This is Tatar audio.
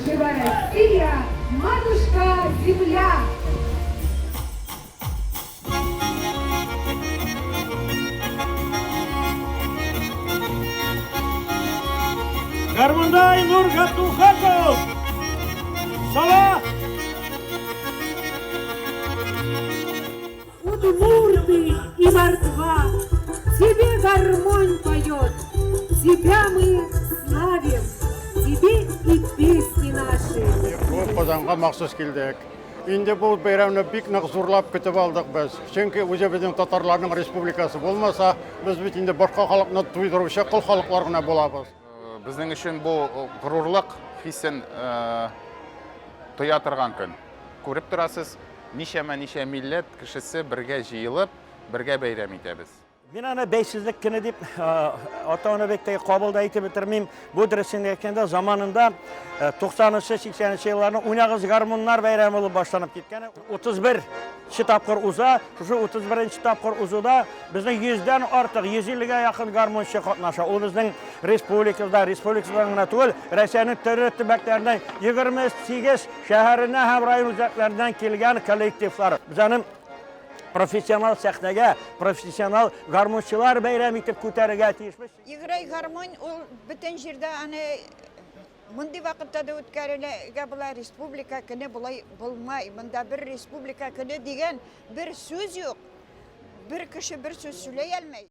Жива Россия, матушка земля! Гармунда Айнур Габдулхаков! Сала! Удмурты и мордва, тебе гармонь поет, тебя мы славим, тебе и песни наши. Бу Казанга махсус килдек. Инде бу бәйрәмне бик нык зурлап көтеп алдык без. Чөнки үзебезнең татарларның республикасы булмаса, без бит инде башка халыкны туйдыручы кол халыклар гына булабыз. Безнең өчен бу горурлык хисен тоя торган көн. Күреп торасыз, ничәмә-ничә милләт кешесе бергә җыелып, бергә бәйрәм итәбез. Мин аны бәйсезлек көне дип ата-ана бик тә кабул да итеп бетермим. Бу дөресен әйткәндә, заманында 90-нчы, 80-нче елларның Уйнагыз гармуннар бәйрәме булып башланып киткән. 31 нче тапкыр уза. Шушы 31 нче тапкыр узуда безнең 100дән артык, 150 гә якын гармунчы катнаша. Ул безнең республикабызда, республикабызда гына түгел, Россиянең төрле төбәкләреннән 28 шәһәреннән һәм район үзәкләреннән килгән коллективлар. Без аны профессионал сәхнәгә, профессионал гармунчылар бәйрәм итеп күтәрергә тиешбез. Играй гармонь ул бөтен җирдә аны мондый вакытта да үткәрелергә була, республика көне болай булмай. Монда бер республика көне дигән бер сүз юк. Бер кеше бер сүз сөйләй алмый.